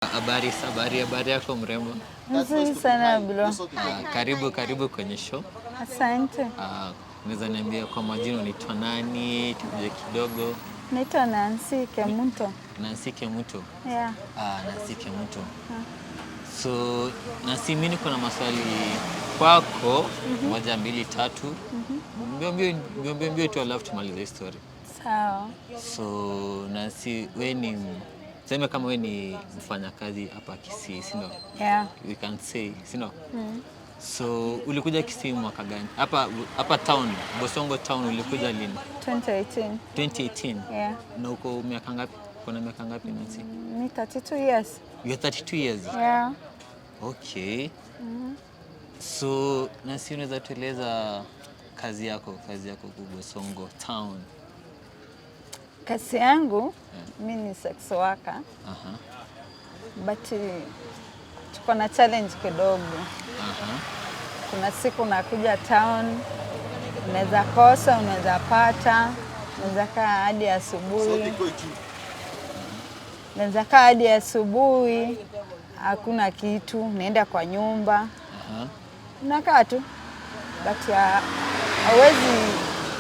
Habari, habari, habari yako, mrembo? Nzuri sana, bro. Karibu, karibu kwenye show. Asante. Unaweza niambia kwa majina unaitwa nani? Tuje kidogo. Naitwa Nancy Kemunto. Nancy Kemuto. Yeah. Nancy Kemuto. So Nancy, mimi niko na maswali kwako, moja, mbili, tatu. Mbio mbio mbio mbio mbio tu, alafu tumalize hii story. Sawa. So Nancy, we ni, tuseme kama we ni mfanyakazi hapa Kisii, si ndio? Yeah. We can say, si ndio? So ulikuja Kisii mwaka gani? Hapa hapa town, Bosongo town, ulikuja lini? 2018. 2018. Yeah. Na uko miaka ngapi? Kuna miaka ngapi, Nancy? Mi 32 years. You're 32 years. Yeah. Okay. So Nancy, unaweza tueleza kazi yako huku Bosongo town? Kazi yangu, mi ni sex worker, but tuko na challenge kidogo. Kuna siku nakuja town, unaweza kosa, unaweza pata, unaweza kaa hadi asubuhi. Unaweza kaa hadi asubuhi, hakuna kitu, naenda kwa nyumba. Unakaa tu, but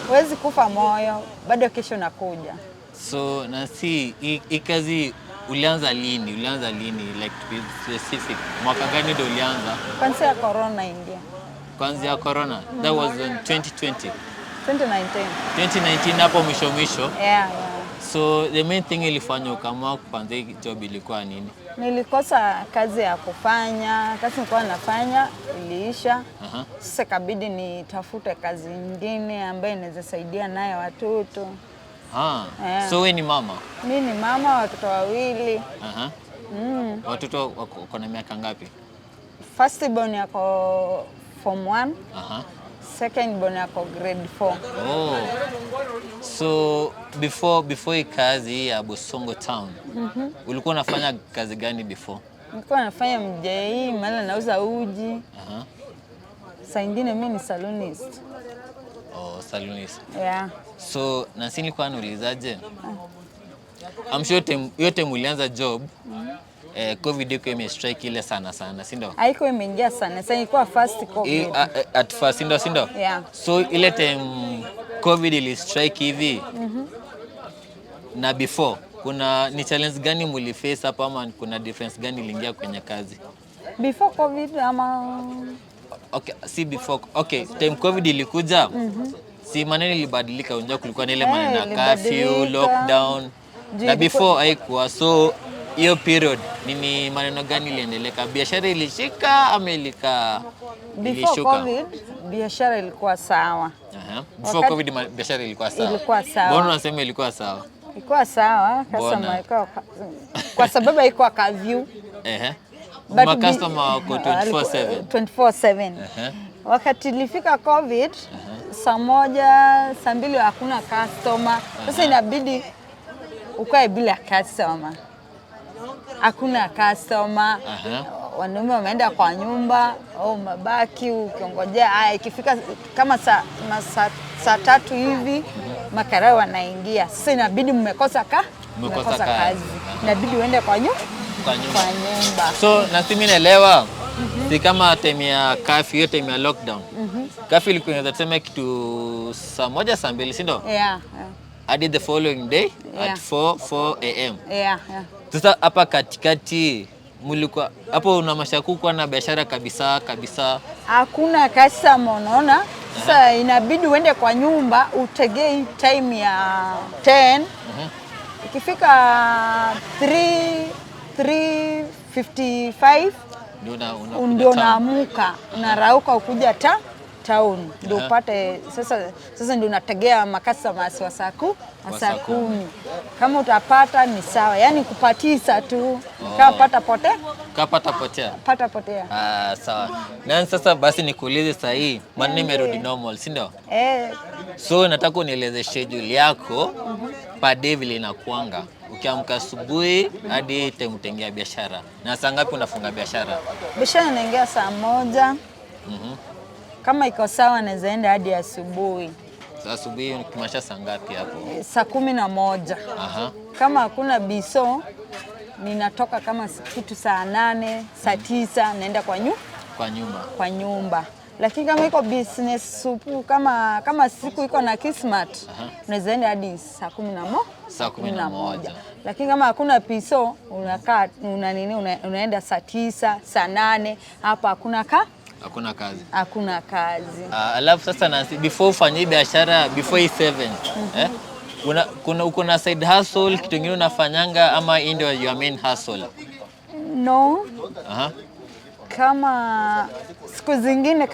hauwezi kufa moyo, bado kesho nakuja. So Nancy, hii kazi ulianza lini? Ulianza lini? Like, to be specific. Mwaka gani ndio ulianza? Kwanza ya corona ingia. Kwanza ya corona. That was in 2020. 2019. 2019 hapo mwisho mwisho. Yeah. So the main thing ilifanya ukaamua kuanza hii job ilikuwa nini? Nilikosa kazi ya kufanya, kazi nilikuwa nafanya iliisha. Sasa kabidi nitafute kazi nyingine ambayo inaweza saidia naye watoto. Yeah. So we ni mama? Mi ni mama watoto wawili. Watoto wako na miaka ngapi? First born yako form 1, second born yako grade 4. Oh. So before hii kazi hii ya Bosongo Town, ulikuwa unafanya kazi gani before? Nilikuwa nafanya mjei, maana nauza uji. Saa ingine mi ni salonist. Oh, salonist. Yeah. So Nancy, nilikuwa naulizaje? I'm sure hiyo time ulianza job, COVID iko imestrike ile sana sana, si ndio? Haiko imeingia sana. Sasa ilikuwa first COVID. At first, si ndio, si ndio? Yeah. So ile time COVID ili strike hivi na before, kuna ni challenge gani muliface hapa ama kuna difference gani iliingia kwenye kazi? Before COVID ama? Okay, si before. Okay, time COVID ilikuja, si maneno ilibadilika? Unajua kulikuwa na ile maneno ya curfew, ilibadilika. lockdown. Juu Na before haikuwa. So hiyo period nini, maneno gani iliendeleka? Biashara ilishika ama Before ilishuka? COVID biashara ilikuwa sawa. Before COVID biashara ilikuwa sawa. Ilikuwa sawa. Mbona unasema ilikuwa sawa? Ilikuwa sawa, Mbona? customer ilikuwa, kwa sababu haikuwa curfew. But customer wako 24/7. 24/7. Wakati ilifika COVID, saa 1, saa 2 hakuna customer. Sasa inabidi ukae bila customer. Hakuna customer. Wanaume wameenda kwa nyumba au mabaki ukiongojea. Haya, ikifika kama saa 3 hivi, makarao wanaingia. Sasa inabidi Mmekosa mmekosa kazi. kazi, inabidi uende kwa nyumba Kwa nyumba. Kwa nyumba. So na si mimi naelewa, si kama time ya curfew, hiyo time ya lockdown. Curfew ilikuwa inaweza tuseme kitu saa 1, saa 2, si ndio? Yeah. Hadi the following day Yeah. at 4 a.m. Yeah. Sasa hapa katikati mlikuwa hapo una mashaku kuwa na biashara kabisa kabisa? Hakuna customer, unaona? Sasa inabidi uende kwa nyumba utegee time ya 10. Ikifika 3 3:55 Ndio unakuja ndio town. unaamuka, unarauka ukuja town ndio upate sasa ndio unategea macustomers wa wa Wa saa saa kumi. 10. Kama utapata ni sawa, yaani kupatisa tu, kama pata pote Kapata potea. Pata potea. Ah, sawa. Na sasa basi nikuulize, saa hii maneno imerudi normal, si ndio? Eh. So nataka unieleze schedule yako per day vile inakuanga. Ukiamka asubuhi hadi time utaingia biashara. Na saa ngapi unafunga biashara? Biashara inaingia saa 1. Kama iko sawa naweza enda hadi asubuhi. Sasa asubuhi ukimaanisha saa ngapi hapo? Saa 11. Kama hakuna biso Ninatoka kama kitu saa 8, saa 9 naenda Kwa nyumba. Kwa nyumba. Lakini kama iko business supu, kama siku iko na kismat, unaweza enda hadi saa Saa 11. Lakini kama hakuna piso, unakaa, una nini, unaenda saa 9, saa 8, hapa hakuna Hakuna kazi. Hakuna kazi. Alafu sasa Nancy, before ufanye hii biashara, before hii 7, eh? Kuna uko na side hustle, kitu kingine unafanyanga, ama hii ndio your main hustle? No. Kama siku zingine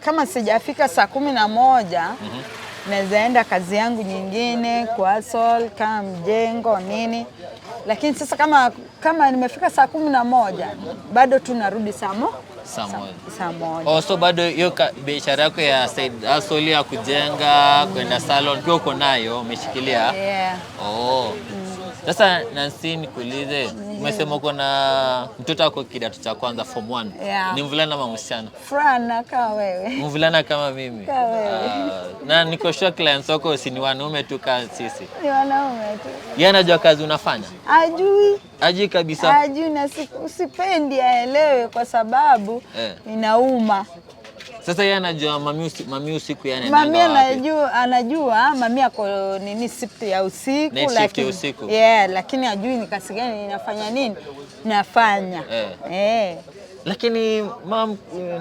kama sijafika saa 11, naweza enda kazi yangu nyingine kwa hustle kama mjengo nini, lakini sasa kama nimefika saa 11, bado tu narudi Saa 1. Saa 1. Oh, so bado hiyo biashara yako ya side hustle ya kujenga, kwenda salon pia uko nayo, umeshikilia? Yeah. Oh. Sasa Nancy, nikuulize, umesema uko na mtoto wako kidato cha kwanza, form 1. Yeah. Ni mvulana ama msichana? Mvulana kaa wewe. Mvulana kama mimi. Kaa wewe. Ah, na niko sure clients wako si ni wanaume tu kama sisi? Ni wanaume tu. Yeye anajua kazi unafanya? Ajui. Ajui kabisa. Ajui na sipendi aelewe kwa sababu inauma. Sasa yeye anajua mami usiku yeye anaendanga Mami wapi? anajua mami ako nini, shift ya usiku. Night shift ya usiku. Yeah, lakini ajui ni kazi gani ninafanya, nini nafanya. Lakini mam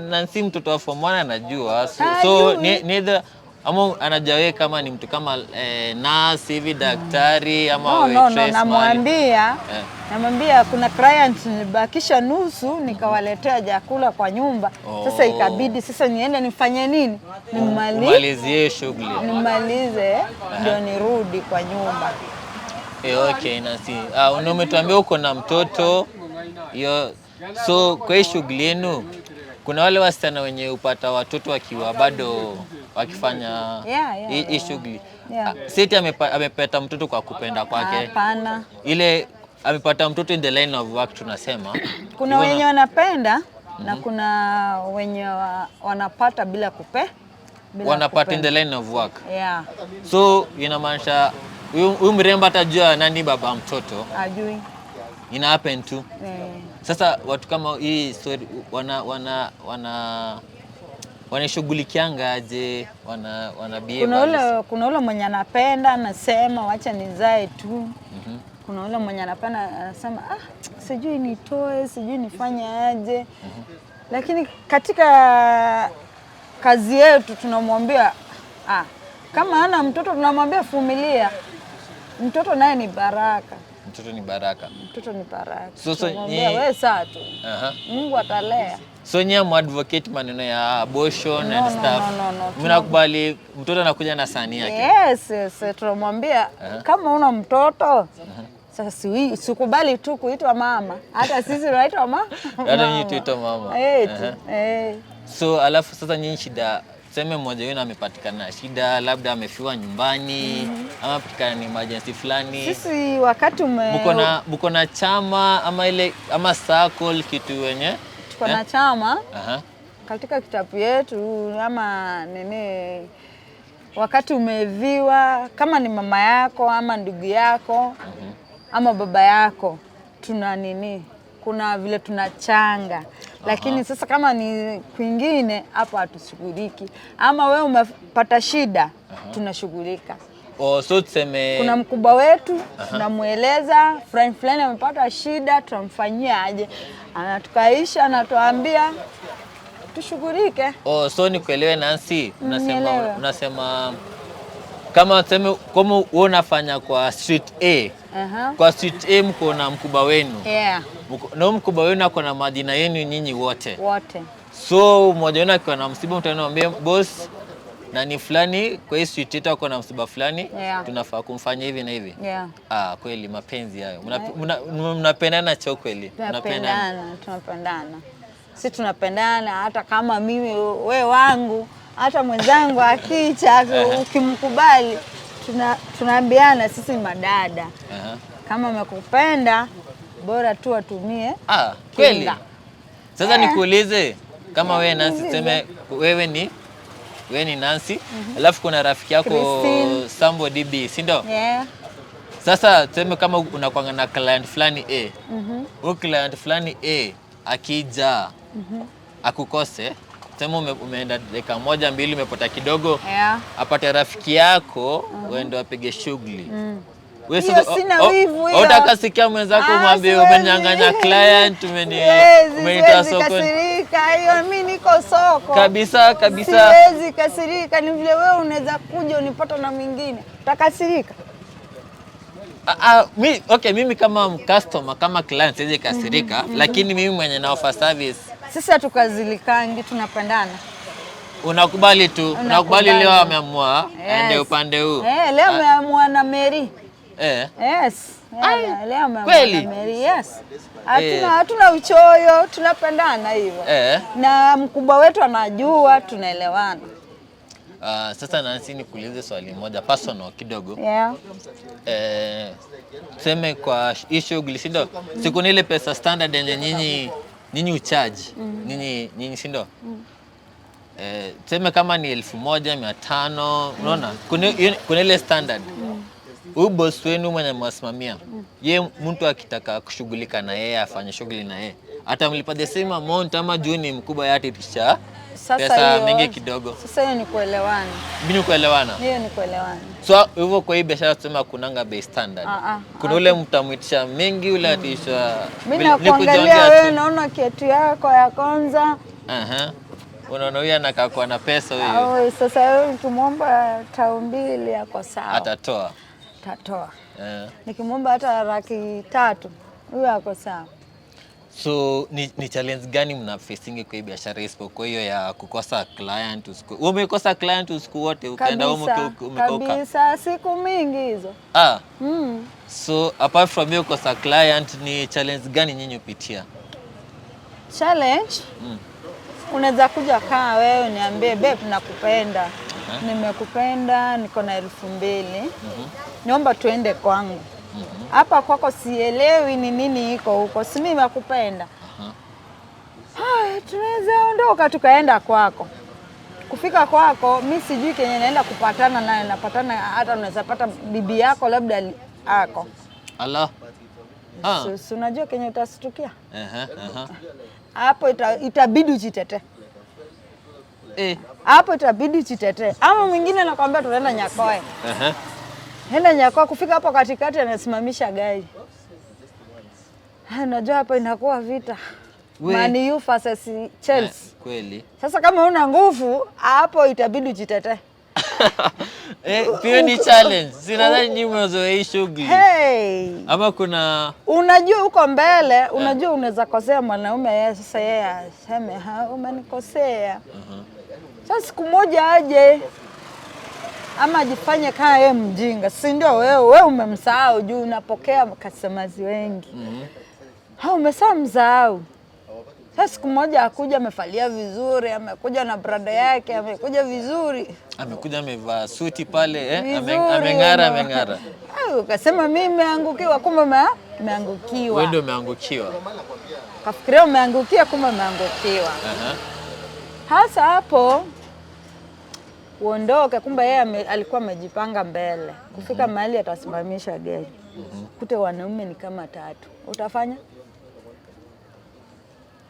Nancy, mtoto wa form 1 anajua. So Hajui. ni either ama anajua wewe kama ni mtu kama nurse hivi, daktari ama No, no, waitress mahali. namwambia namwambia kuna client nilibakisha nusu, nikawaletea chakula kwa nyumba. Sasa ikabidi sasa niende nifanye nini? Umalizie shughuli. Nimalize ndio nirudi kwa nyumba. Okay, Nancy. Ah, umetuambia uko na mtoto hiyo, so kwa hii shughuli yenu kuna wale wasichana wenye hupata watoto wakiwa bado wakifanya hii shughuli. Ah, si eti amepata mtoto kwa kupenda kwake, Hapana. ile amepata mtoto in the line of work tunasema. Kuna Hivyo wenye wanapenda na kuna wenye wanapata bila wanapata in kupenda. the line of work. Yeah, So inamaanisha huyu mrembo atajua nani baba mtoto, ajui. Ina happen tu. Sasa watu kama hii story wana wanashughulikianga aje, wana behave Kuna aje? ule mwenye anapenda anasema wacha nizae tu. Kuna ule mwenye anapenda anasema, ah, sijui nitoe, sijui nifanye aje. Lakini katika kazi yetu tunamwambia, ah, kama hana mtoto tunamwambia vumilia. Mtoto naye ni baraka. Mtoto ni baraka. Mtoto ni baraka. So Tunamwambia wewe saa tu. Mungu atalea. So nyie advocate maneno ya abortion No, and no, stuff? no, no, no. Mnakubali mtoto anakuja na sahani yake? Yes, tunamwambia kama una mtoto sasa, sikubali tu kuitwa mama, hata sisi tunaitwa Hata nyinyi mama. tuitwa mama. Eh. So alafu sasa nyinyi shida, tuseme mmoja wenu amepatikana shida, labda amefiwa nyumbani ama amepatikana ni emergency fulani. Sisi wakati ume Mko na chama ama ile ama circle kitu wenye Tuko na chama katika kitabu yetu ama nini, wakati umeviwa, kama ni mama yako ama ndugu yako ama baba yako, tuna nini, kuna vile tunachanga, lakini sasa kama ni kwingine hapo hatushughuliki, ama wewe umepata shida, tunashughulika. Oh, so tuseme Kuna mkubwa wetu, tunamweleza fulani fulani amepata shida, tunamfanyia aje, anatukaisha, anatuambia tushughulike. Oh, so nikuelewe Nancy, unasema Nielewe. unasema kama tuseme kama wewe unafanya kwa street A. Kwa street A mko na mkubwa wenu. Na huyo mkubwa wenu ako na majina yenu nyinyi wote. Wote. So mmoja wenu akiwa na msiba mtaenda boss nani fulani kwa hii street yetu ako na msiba fulani, tunafaa kumfanya hivi na hivi. Ah, kweli mapenzi hayo. Mnapendana cho kweli. Mnapendana. Tunapendana, tunapendana. Si tunapendana, hata kama mimi we wangu, hata mwenzangu akicha, ukimkubali, tunaambiana sisi ni madada. Kama amekupenda bora tu atumie Ah, kweli. kinga. Sasa nikuulize kama wewe Nancy, tuseme wewe ni Nancy, alafu kuna rafiki yako Christine. Sambo DB, si ndio? Yeah. Sasa tuseme kama unakwanga na client fulani A. Huyu client fulani A akija akukose, tuseme umeenda dakika moja mbili, umepata kidogo, apate rafiki yako uende apige shughuli. Wewe Hiyo sasa- sina wivu hiyo. Utakasikia mwenzako Ah, umwambie siwezi. umenyang'anya client, Siwezi, umenitoa siwezi sokoni. kasirika hiyo, mi niko soko Kabisa kabisa. Siwezi kasirika, ni vile wewe unaweza kuja unipata na mwingine, utakasirika. Ah, ah, okay, mimi kama customer, kama client siwezi kasirika, lakini mimi mwenye na offer service. Sisi hatukazilikangi, tunapendana. Unakubali tu, unakubali leo ameamua aende upande huu. Eh, leo ameamua na Mary. Yes. Leo ameamua Kweli? na Mary. Yes. Hatuna uchoyo, tunapendana hivyo. Na mkubwa wetu anajua, tunaelewana. Sasa Nancy, nikuulize swali moja personal kidogo. Yeah. Tuseme kwa hii shughuli, si ndio? Siku ni ile pesa standard yenye nyinyi ucharge. Nyinyi, si ndio? Tuseme kama ni 1500, unaona? Kuna ile standard. Huyu boss wenu mwenye mwasimamia, ye mtu akitaka kushughulika na yeye, afanye shughuli na yeye, atamlipa the same amount ama juu ni mkubwa yeye ataitisha Sasa pesa mingi kidogo? Sasa hiyo ni kuelewana. Bini kuelewana. Hiyo ni kuelewana. So hivyo kwa hii biashara tuseme kunanga bei standard. Ah, ah. Kuna ule mtamwitisha mingi, ule atiisha Mimi ni nakuangalia kujiongea wewe, tu. naona kiatu yako ya kwanza. Aha. Unaona huyu anakaa kuwa na pesa huyu. Au sasa wewe ukimwomba tao mbili yako sawa. Atatoa. Tatoa. Eh. Nikimwomba hata 300,000 huyo ako sawa. So ni challenge gani mna facingi kwa hii biashara isipokuwa hiyo ya kukosa client usiku? Wewe umekosa client usiku wote ukaenda home Kabisa, umekauka? kabisa, siku mingi hizo. Ah. So apart from hiyo kukosa client, ni challenge gani nyinyi hupitia? Challenge? Unaweza kuja kaa wewe niambie, babe, nakupenda. Nimekupenda, niko na 2000. Niomba tuende kwangu. Hapa kwako sielewi ni nini iko huko, si mimi nakupenda. Tunaweza ondoka tukaenda kwako. Kufika kwako mi sijui kenye naenda kupatana naye, napatana hata unaweza pata bibi yako labda ako. Allah. Ah. Si unajua kenye utastukia Aha, aha. hapo, itabidi ujitetee. Hapo itabidi ujitetee. Ama mwingine anakwambia tunaenda Nyakoe. Enda Nyakoe, kufika hapo katikati anasimamisha gari. Unajua hapo inakuwa vita. We. Man U versus Chelsea. Kweli. Sasa kama una nguvu hapo itabidi ujitetee. Pia ni challenge. Sinadhani nyinyi mmezoea hii shughuli. Hey. Ama kuna Unajua uko mbele, unajua unaweza kosea mwanaume yeye, sasa yeye aseme ha, umenikosea. Sasa siku moja aje ama ajifanye kama yeye mjinga, si ndio? Wewe umemsahau juu unapokea customers wengi. Ha, umesahau msahau. Sasa siku moja akuja amefalia vizuri, amekuja na brada yake, amekuja vizuri. Amekuja amevaa suti pale, eh? Vizuri, Ameng'ara, ameng'ara. Ukasema mimi nimeangukiwa, kumbe umeangukiwa. Wewe ndio umeangukiwa. Kafikiria umeangukia, kumbe umeangukiwa. Hasa hapo uondoke, kumbe yeye alikuwa amejipanga mbele. Kufika mahali atasimamisha gari. Kute wanaume ni kama tatu. Utafanya?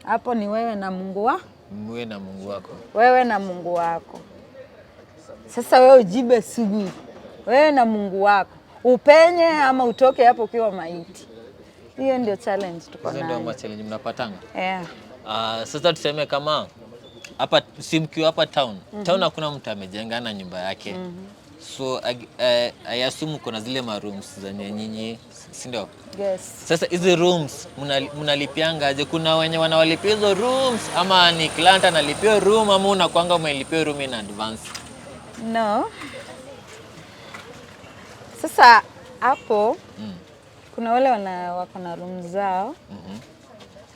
Hapo ni wewe na Mungu wa Mwe na Mungu wako. Wewe na Mungu wako. Sasa wewe ujibe sugu, wewe na Mungu wako, upenye ama utoke hapo ukiwa maiti. Hiyo ndio challenge tuko Hizo ndio nayo. ma challenge mnapatanga. Yeah. Sasa tuseme kama hapa si mkiwa hapa town. Town hakuna mtu amejenga na nyumba yake. So I assume kuna zile ma rooms zenye nyinyi, si ndio? Yes. Sasa hizi rooms mnalipianga aje? Kuna wenye wanawalipia hizo rooms ama ni client analipia room ama unakwanga umelipia room in advance? No. Sasa hapo kuna wale wako na room zao.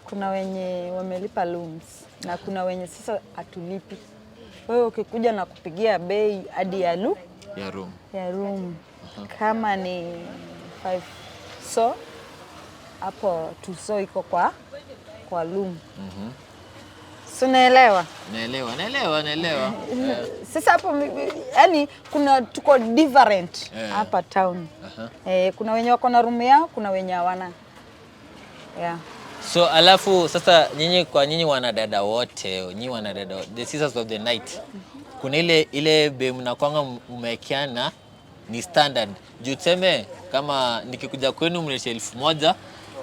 Kuna wenye wamelipa rooms na kuna wenye sasa hatulipi. Wewe ukikuja na kupigia bei hadi ya Ya room. Ya room kama ni 5 so hapo tuso iko kwa room. Si unaelewa? Naelewa, naelewa, naelewa. Sasa hapo yani kuna tuko different hapa town. Kuna wenye wako na room yao, kuna wenye hawana. Yeah. So alafu sasa nyinyi, kwa nyinyi wanadada wote, nyinyi wanadada, the sisters of the night, kuna ile bei mnakwanga mmewekeana ni standard. Juu tuseme kama nikikuja kwenu mlete 1000,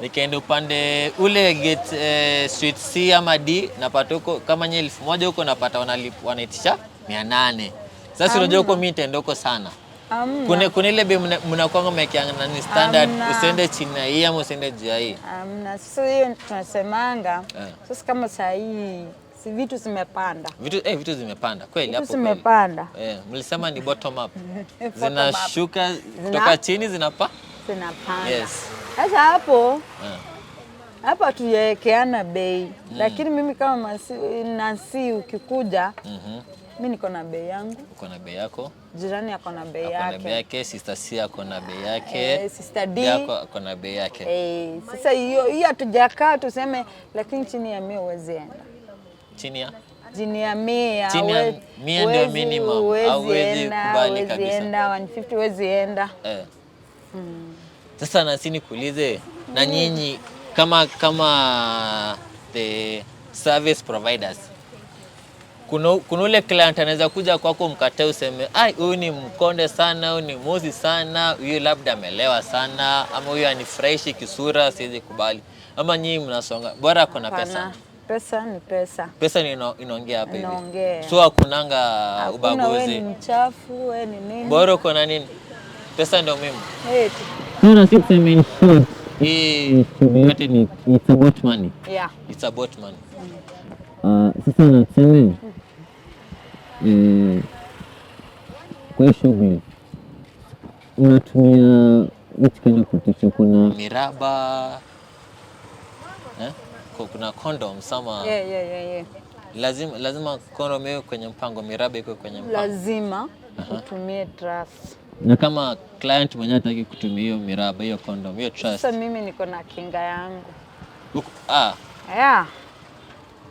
nikaenda upande ule gate street C ama D, napata huko kama nyinyi 1000, huko napata wanaitisha 800. Sasa unajua huko mimi nitaenda huko sana. Amna. Kuna ile bei mnakwanga mmewekeana ni standard, Amna. usiende chini ya hii ama usiende juu ya hii. Amna. Sasa hiyo tunasemanga sasa kama saa hii si vitu zimepanda. Vitu zimepanda kweli Vitu hapo kweli. zimepanda. Mlisema ni bottom up. Bottom up. Zinashuka kutoka chini zinapa. Zinapanda. Yes. Sasa hapo hapo hatujawekeana bei, lakini mimi kama Nancy ukikuja, mi niko na bei yangu, Uko na bei yako, jirani ako na bei ako na bei yake, yake, Sister C ako na bei yake, Sister D. yako ako na bei yake. Sasa hiyo hatujakaa tuseme, lakini chini ya 100 huwezi enda. Chini ya Chini ya 100 Chini ya 100 ndio minimum. huwezi Hauwezi enda, kubali huwezi kabisa. enda 150 huwezi enda. Sasa nasi nikuulize, na nyinyi kama the service providers, kuna ule client anaweza kuja kwako mkatae, useme ai, huyu ni mkonde sana, huyu ni muzi sana, huyu labda amelewa sana, ama huyu anifurahishi kisura, siwezi kubali. Ama nyinyi mnasonga, bora kuna pesa? Hapana, pesa ni pesa. Pesa ni inaongea hapa hivi. Inaongea. So hakunanga Hakuna wewe ni ubaguzi, mchafu, wewe ni nini. bora uko na nini, pesa ndio muhimu. Hey, Hii shughuli yote ni it's about money. yeah. It's about money. Sasa naseme kwa hii shughuli unatumia which kind of protection? Kuna miraba eh? Kuna condoms ama Yeah. lazima condom iwe kwenye mpango, miraba iko kwenye mpango? Lazima utumie trust. Na kama client mwenyewe hataki kutumia hiyo miraba, hiyo condom, hiyo trust? Sasa mimi niko na kinga yangu. Ah, Yeah,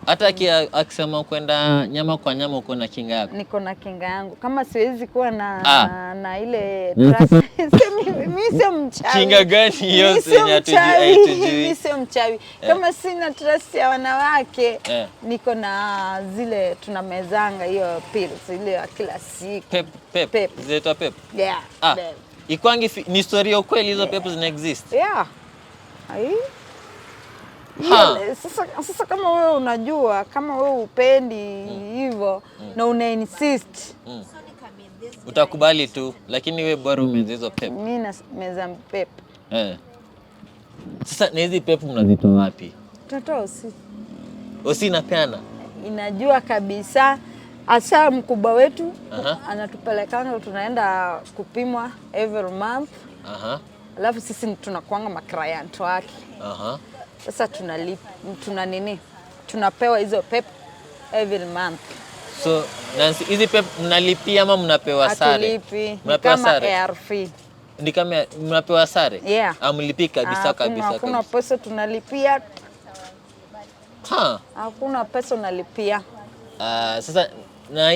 hata akisema kwenda nyama kwa nyama, uko na kinga yako? Niko na kinga yangu. Kama siwezi kuwa na na ile trust. Mimi sio mchawi. Kinga gani hiyo Mimi sio yenye mchawi. hatujui? Mimi sio mchawi. Kama sina trust ya wanawake, niko na zile tunamezanga, hiyo pills ile ya kila siku. Pep, pep, Pep. Zinaitwa pep. Yeah. Ah, Pep. ikwangi ni story ya ukweli hizo pep zina exist? Yeah. Ai. Ha. Hiyo, sasa kama wewe unajua kama wewe upendi hivyo na una insist, Utakubali tu, lakini we bora umeza hizo pep. mi na meza pep. Sasa na hizi pep mnazitoa wapi? Tunatoa usi Osi inapeana? Inajua kabisa, hasa mkubwa wetu anatupelekanga, tunaenda kupimwa every month, alafu sisi tunakuanga maclient wake. Sasa tuna nini, tunapewa hizo pep every month. So Nancy, hizi pep mnalipia ama mnapewa sare? Hatulipi, ni Mnapewa kama sare? ARV. Ni kama mnapewa sare? Yeah. Amlipi kabisa? Hakuna, Kabisa hakuna kabisa. pesa tunalipia, Ha. hakuna pesa unalipia. Ah, sasa na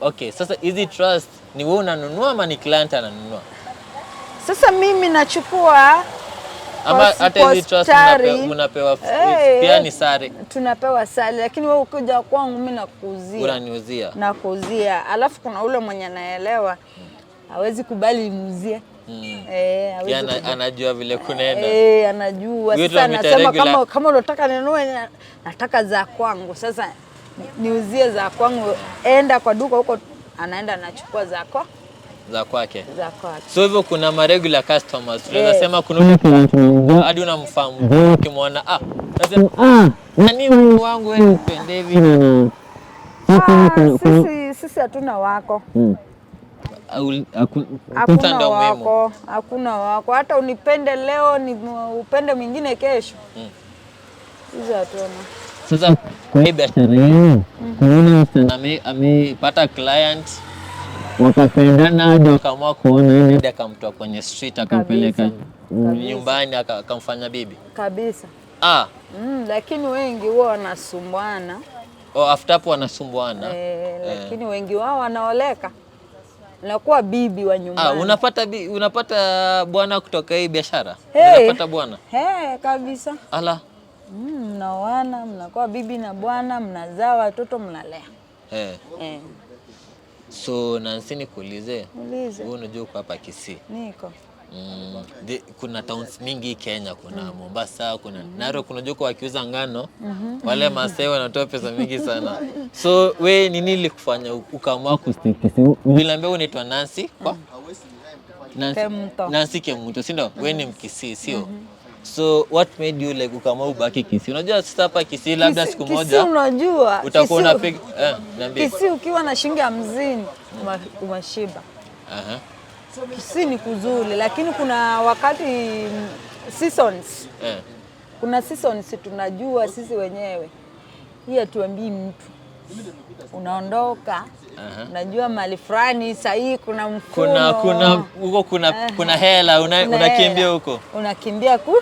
okay, sasa hizi trust ni wewe unanunua ama ni client ananunua? Sasa mimi nachukua Ama hata kwa hizi trust hospitali. mnapewa Eh, pia ni sare? Tunapewa sare, lakini wewe ukija kwangu mimi nakuuzia. Unaniuzia. Nakuuzia. Alafu kuna ule mwenye anaelewa, hawezi kubali niuzie. Eh, hawezi Yeye kubali. anajua vile kunaenda. Eh, anajua. Huyo Sasa tunamwita anasema regular. kama unataka ninunue, nataka za kwangu. Sasa niuzie za kwangu, enda kwa duka huko, anaenda anachukua Za kwake. za kwake. So hivyo kuna ma regular customers. Tunaweza sema kuna ule client hadi unamfahamu, ukimwona, ah, nasema, ah, nani huyu wangu, wewe upende hivi na Ah, sisi hatuna wako. Pesa Hakuna ndio muhimu. wako, hakuna wako. Hata unipende leo ni upende mwingine kesho. Hizo hatuna. Sasa kwa hii biashara yenu, kuna ule msichana amepata client, wakapendana hadi wakaamua kuona, hadi akamtoa kwenye street akampeleka Kabisa. nyumbani, akamfanya bibi? Kabisa. Ah, Lakini wengi huwa wanasumbuana. Oh, after hapo wanasumbuana. Eh, lakini wengi wao wanaoleka, nakuwa bibi wa Ah, nyumbani. unapata bwana kutoka hii biashara? Hey. Unapata bwana? Hey, kabisa. Ala. Mnaoana, mnakuwa bibi na bwana, mnazaa watoto, mnalea. Eh. Eh. So Nancy, nikuulize. Ulize. Wewe unajua uko hapa Kisii. Niko. Kuna towns mingi Kenya, kuna Mombasa, kuna Narok, unajua kwa wakiuza ngano, wale Masai wanatoa pesa mingi sana. So we nini ilikufanya ukaamua kustick Kisii? Niliambia unaitwa Nancy kwa Nancy, Kemunto. Nancy Kemunto, si ndio? We ni Mkisii, sio? So what made you like ukaamua ubaki Kisii? Unajua sasa hapa Kisii labda siku Kisii moja unajua utakuwa Kisii- unapiga niambie. Kisii ukiwa na shilingi 50 umeshiba. Kisii ni kuzuri, lakini kuna wakati seasons, kuna seasons tunajua sisi wenyewe, hii hatuambii mtu. Unaondoka, unajua mali fulani sahii kuna mfumo, Kuna huko kuna hela kuna unakimbia hela. huko. Unakimbia ku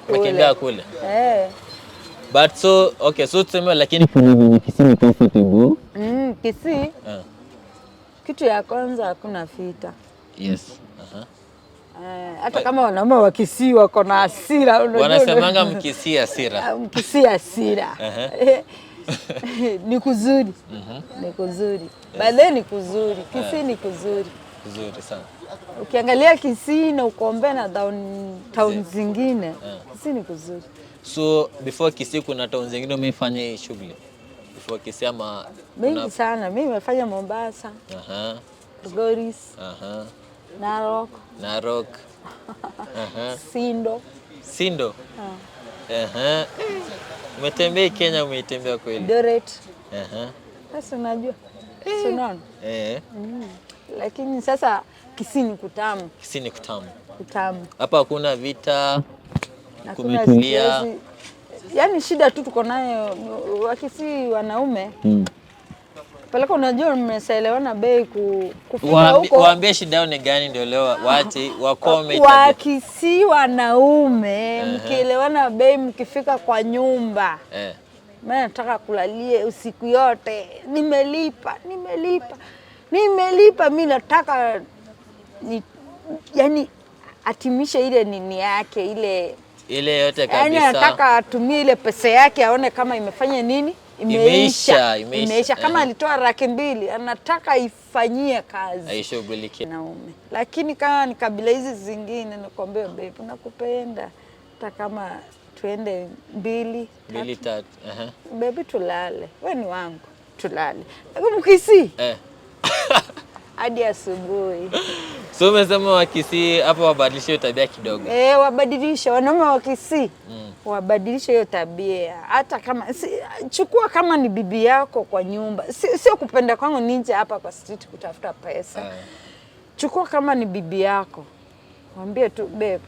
Unakimbia kule. Eh. But so okay, so tuseme lakini kuna venye Kisii ni comfortable. Kisii kitu ya kwanza hakuna vita. Yes. Eh, hata kama wanaume wa Kisii wako na hasira, unajua Wanasemanga Mkisii hasira. Ah, Mkisii hasira. Ni kuzuri, ni kuzuri. By ni kuzuri, Kisii ni kuzuri. Kuzuri sana. Ukiangalia Kisii na ucompare na town zingine, Kisii ni kuzuri. So before Kisii kuna town zingine umeifanya hii shughuli? Before Kisii ama Mingi sana. Mimi nimefanya Mombasa, Kilgoris, Narok, Narok, Sindo, Sindo. Umetembea Kenya, umeitembea kweli. Eldoret. Sasa unajua. Si unaona? Eh. Lakini sasa Kisii ni kutamu, Kisii ni kutamu. Kutamu. Hapa hakuna vita, Hakuna kumetulia. stress. Yaani shida tu tuko nayo Wakisii wanaume peleka, unajua mmeshaelewana bei kufika huko. Waambie shida yao ni gani ndio leo waache wakome tabia. Wakisii wanaume mkielewana bei, mkifika kwa nyumba, mimi nataka kulalie usiku yote, nimelipa, nimelipa, nimelipa, mi nataka yani atimishe ile nini yake ile Ile yote yani kabisa. anataka atumie ile pesa yake aone kama imefanya nini, Imeisha, imeisha. imeisha. Kama alitoa 200,000 anataka ifanyie kazi Aishughulikie. naume. Lakini kama ni kabila hizi zingine, nakwambia babe, nakupenda hata kama tuende mbili Mbili tatu. Aha. Baby, tulale, we ni wangu, tulale. Lakini Mkisii hadi asubuhi. So umesema Wakisii hapo wabadilishe hiyo tabia kidogo. Eh, wabadilishe wanaume wa Kisii wabadilishe hiyo tabia, hata kama si, chukua kama ni bibi yako kwa nyumba, sio kupenda kwangu nije hapa kwa street kutafuta pesa. Chukua kama ni bibi yako, mwambie tu babe,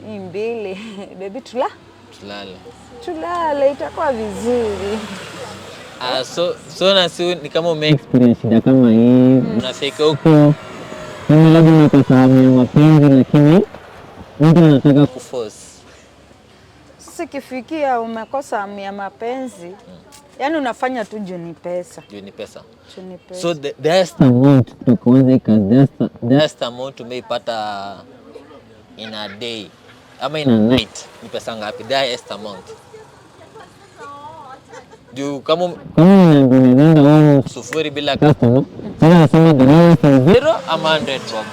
hii mbili baby, Tulale. Tulale, itakuwa vizuri. Ah, so na si ni kama ume experience shida kama hii, unafika huko kama labda unakosa hamu ya mapenzi, lakini mtu anataka kuforce. Sasa ikifikia umekosa hamu ya mapenzi, yani unafanya tu juu ni pesa, Juu ni pesa. Juu ni pesa. So the highest amount kutoka uanze kazi, the highest amount umeipata in a day ama in a night ni pesa ngapi? The highest amount. Juu kama unaenda sufuri bila customer, sasa nasema the highest is zero ama 100 bob.